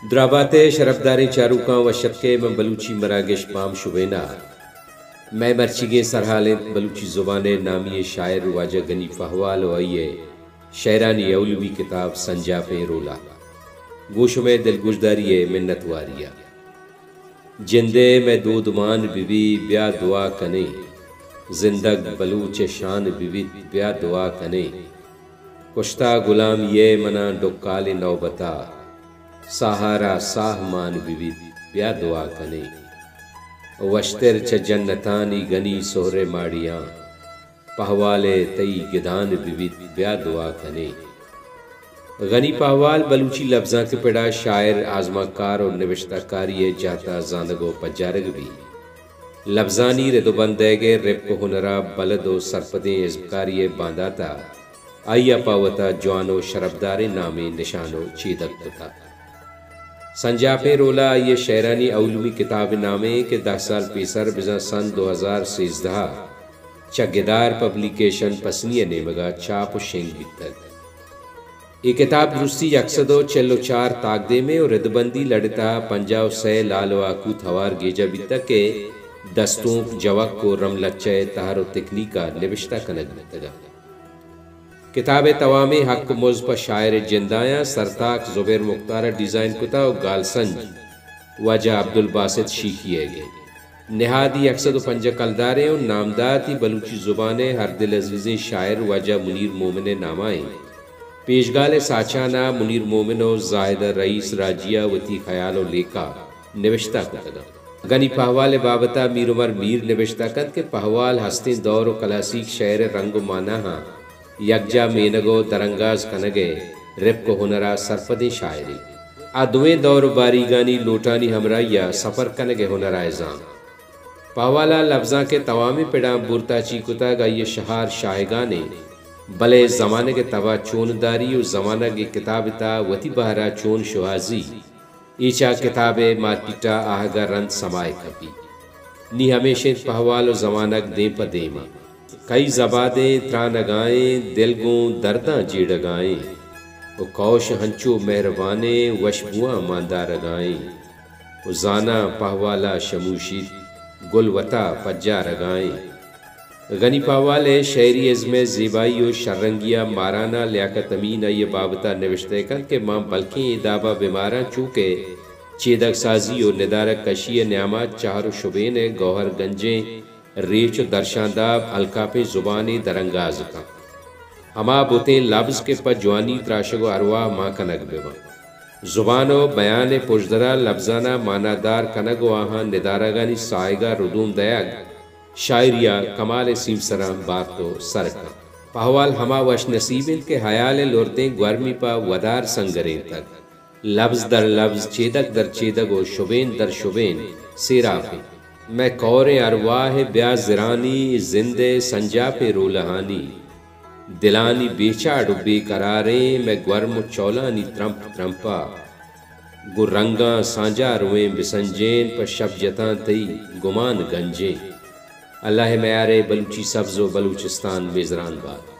درابات ءِ شرپداریں چاروکاں وش اتک ئے، من بلوچی مراگش بام شبین ءَ۔ مئے مرچیگیں سرحال اِنت بلوچی زبان ءِ نامی ئیں شاعر واجہ غنی پہوال ءُ آئی ءِ شئیرانی اولمی کتاب سنجاپیں رولا۔ گوں شمئے دلگوشداری ءِ منتواری ءَ۔ جند ءِ مئے دودمان بہ بی، بیا دعا کنیں۔ زندگ بلوچ ءِ شان بہ بیت، بیا دعا کنیں۔ کشتا غلامی ءِ مناں ڈکالیں نوبت ءَ، ساہ ءَ را ساہ مان بہ بیت، بیا دعا کنیں۔ وشتر چہ جنتانی غنی سہر ءِ ماڑیاں، پہوال ءِ تئی گدان بہ بیت، بیا دعا کنیں۔ غنی پہوال بلوچی لبزانک ءِ پڑ ءَ شاعر، آزمانکار ءُ نبشتہ کاری ءِ جہت ءَ زانگ ءُ پجارگ بی۔ لبزانی رد ءُ بند دئیگ ءِ رپک ءُ ہنر ءَ بلد ءُ سرپدیں ازمکاری ءِ باندات ءَ آئی ءَ پہ وت ءَ جوان ءُ شرپداریں نامے نشان ءُ چیدگ کتگ۔ سنجاپیں رولا آئی ءِ شئیرانی اولمی کتاب ءِ نام ایں کہ دہ سال پیسر بزاں سن دو ہزار سیزدہ ءَ چہ گدار پبلیکیشن پسنی ءِ نیمگ ءَ چاپ ءُ شنگ بیتگ۔ اے کتاب درستی یک سد ءُ چل ءُ چار تاکدیم ایں ءُ ردبندی لڑ ءِ تہا پنجاہ ءُ سئے لال ءُ آکوت ہوار گیجا بیتگ کہ دستونک، جوک ءُ رملچہ ءِ تہر ءُ تکنیک ءَ نبشتہ کنگ بیتگ اَنت۔ کتاب ءِ توامیں حق ءُ مز پہ شاعر ءِ جند ءَ اَنت۔ سرتاک زبیر مختار ءَ ڈیزائن کتگ ءُ گالسنج واجہ عبدالباسط شیخی ئیگ اِنت۔ نہادی یک سد ءُ پنجاہ کلداریں ءُ نامداتی بلوچی زبان ءِ ہر دل عزیزیں شاعر واجہ منیر مومن ءِ نام ءَ اِنت۔ پیشگال ءِ ساچان ءَ منیر مومن ءُ زاہدہ رئیس راجی ءَ وتی خیال ءُ لیکہ نبشتہ کتگ اَنت۔ غنی پہوال ءِ بابت ءَ میر عمر میر نبشتہ کنت کہ پہوال ہستیں دور ءُ کلاسیک شئیر ءِ رنگ ءُ ماناہاں یکجاہ مینگ ءُ درانگاز کنگ ءِ رپک ءُ ہنر ءَ سرپدیں شاعرے۔ آ دوئیں دور ءُ باریگانی لوٹانی ہمراہی ءَ سپر کنگ ءِ ہنر ءَ زانت۔ پہوال ءَ لبزانک ءِ توامیں پڑاں بورتاچی کتگ، آئی ءِ شہار شاہگان ایں، بلے زمانگ ءِ تب ءَ چون داری ءُ زمانگ اے کتاب ءِ تہا وتی بہر ءَ چون شوہازی، اے چہ کتاب ءِ مارکیٹ ءَ آہگ ءَ رند سما ءَ کپی۔ نی ہمیش اِنت پہوال ءُ زمانگ دیم پہ دیم ءَ۔ کئی زبادیں ترانگائیں، دل گوں درداں جیڑگائیں۔ ءُ کئوش ہنچو مہربانیں، وشبواں ماندارگائیں۔ ءُ زاناں پہوال ءَ شموشیت، گل وت ءَ پجارگائیں۔ غنی پہوال ءِ شئیری ازم ءِ زیبائی ءُ شررنگی ءَ ماران ءَ لیاقت امین آئی ءِ بابت ءَ نبشتہ کنت کہ من بلکیں اے داب ءَ بہ ماراں چو کہ چیدگ سازی ءُ ندارگ کشی ءِ نیام ءَ چہر ءُ شبین ءِ گوہر گنجیں ریچ ءُ درشانداب الکاپیں زبانے درانگاز کنت۔ ہما بتیں لبز کہ پہ جوانی تراشگ ءُ ارواہ مان کنگ بہ بنت۔ زبان ءُ بیان ءِ پژدر ءَ لبزان ءَ مانادار کنگ ءُ آہاں ندارگانی ساہگ ءَ ردوم دئیگ، شاعری ءَ کمالیں سیمسراں بارت ءُ سر کنت۔ پہوال ہما وش نصیب اِنت کہ ہیال ءِ لردیں گورمی پہ ودار سنگرینتگ۔ لبز در لبز، چیدگ در چیدگ ءُ شبین در شبین سیراپ اِنت۔ مئے کئوریں ارواہ ءِ بیا زرانی، زند ءِ سنجاپیں رولہانی، دلانی بے چاڑ ءُ بے قراریں مئے گورم ءُ چولانی ترمپ ترمپ ءَ گوں رنگاں سانجا رویں بسنجین، پہ شپ جتاں تئی گمان گنجیں۔ اللہ ءِ میار ءَ بلوچی سبز ءُ بلوچستان میزران بات۔